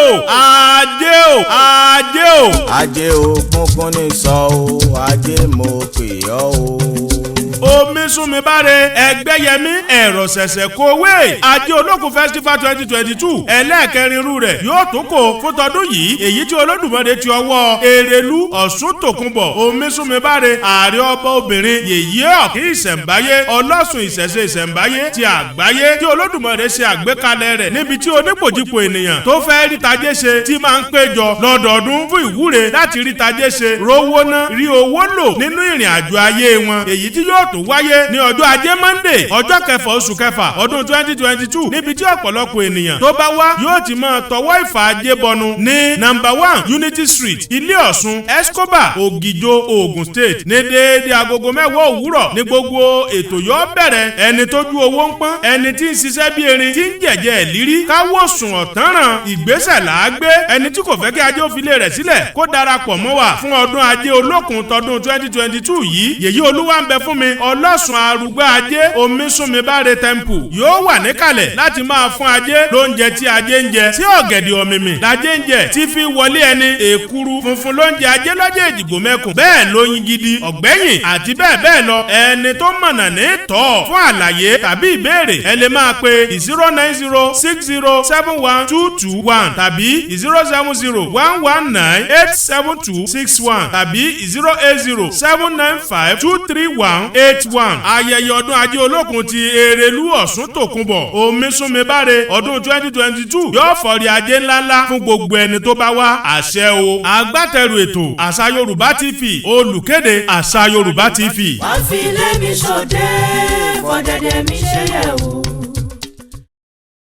O, ajé o, ajé o. Ajé o, kúnkún ní sọ o, ajé mo pè ọ́ o. Omi súnmi báre ẹgbẹ́yẹmí ẹ̀rọ ṣẹ̀ṣẹ̀ kówé. Ajé Olókun Festival 2022, ẹlẹ́ẹ̀kẹrin irú rẹ̀ yóò tún kò fún tọdún yìí, èyí tí Olódùmarè ti ọwọ́ Èrèlú Ọ̀ṣun Tòkunbọ̀ Omi súnmi báre, ààrẹ ọba obìnrin, yèyé ọ̀kí ìṣẹ̀ǹbáyé, ọlọ́sùn ìṣẹ̀ṣe ìṣẹ̀ǹbáyé ti àgbáyé, tí Olódùmarè ṣe àgbékalẹ̀ rẹ̀, níbi tí onípòjìpò ènìyàn tó fẹ́ rí tajé ṣe tí máa ń péjọ lọ́dọọdún fún ìwúre láti rí tajé ṣe, rówó ná, rí owó lò nínú ìrìn àjò ayé wọn, èyí tí yóò tún wáyé ní ọjọ́ Ajé Monday, ọjọ́ 6 oṣù 6 ọdún 2022, níbi tí ọ̀pọ̀lọpọ̀ ènìyàn tó bá wá yóò ti máa tọwọ́ ìfà ajé bọnu ní number 1 Unity Street, Ilé Ọ̀ṣun, Escobar, Ògìjò, Ogun State. Ní déédéé agogo 10 òwúrọ̀ ní gbogbo ètò yóò bẹ̀rẹ̀. Ẹni tójú owó ń pọ́n, ẹni tí ń ṣiṣẹ́ bí erin, tí ń jẹ̀jẹ̀ ìlírí, káwọ́ sùn ọ̀tánràn, ìgbésẹ̀ làágbé. Ẹni tí kò fẹ́ kí ajé òfilé rẹ̀ sílẹ̀, kó darapọ̀ mọ́ wa fún ọdún Ajé Olókun tọdún 2022 yìí. Yèyí Olúwa ń bẹ fún mi, Ọlọ́sùn Arúgbó Ajé Omisúnmibáre Temple yóò wà níkàlẹ̀ láti máa fún ajé lóúnjẹ tí ajé ń jẹ, tí ọ̀gẹ̀dẹ̀ ọ̀mìmì lajé ń jẹ tí fi wọlé ẹni, èkuru funfun lóúnjẹ ajé lọ́jọ́ èjìgbò mẹ́kùn, bẹ́ẹ̀ lóyin gidi ọ̀gbẹ́yìn àti bẹ́ẹ̀ bẹ́ẹ̀ lọ. Ẹni tó mọ̀nà ní tọ́. Fún àlàyé tàbí ìbéèrè, ẹ lè máa pe 09060712221 tàbí 07011987261 tàbí 08079523181. Ayẹyẹ ọdún Ajé Olókun ti Èrèlú Ọ̀ṣun Tòkunbọ̀ Omisúnmibáre ọdún 2022 yóò fọ̀rí ajé ńláńlá fún gbogbo ẹni tó bá wá, àṣẹ o. Agbátẹrù ètò, Àṣà Yorùbá TV. Olùkéde, Àṣà Yorùbá TV. Wọ́n fi lé mi ṣòde, fọ̀dẹ̀dẹ̀ mi ṣe yẹ̀wò.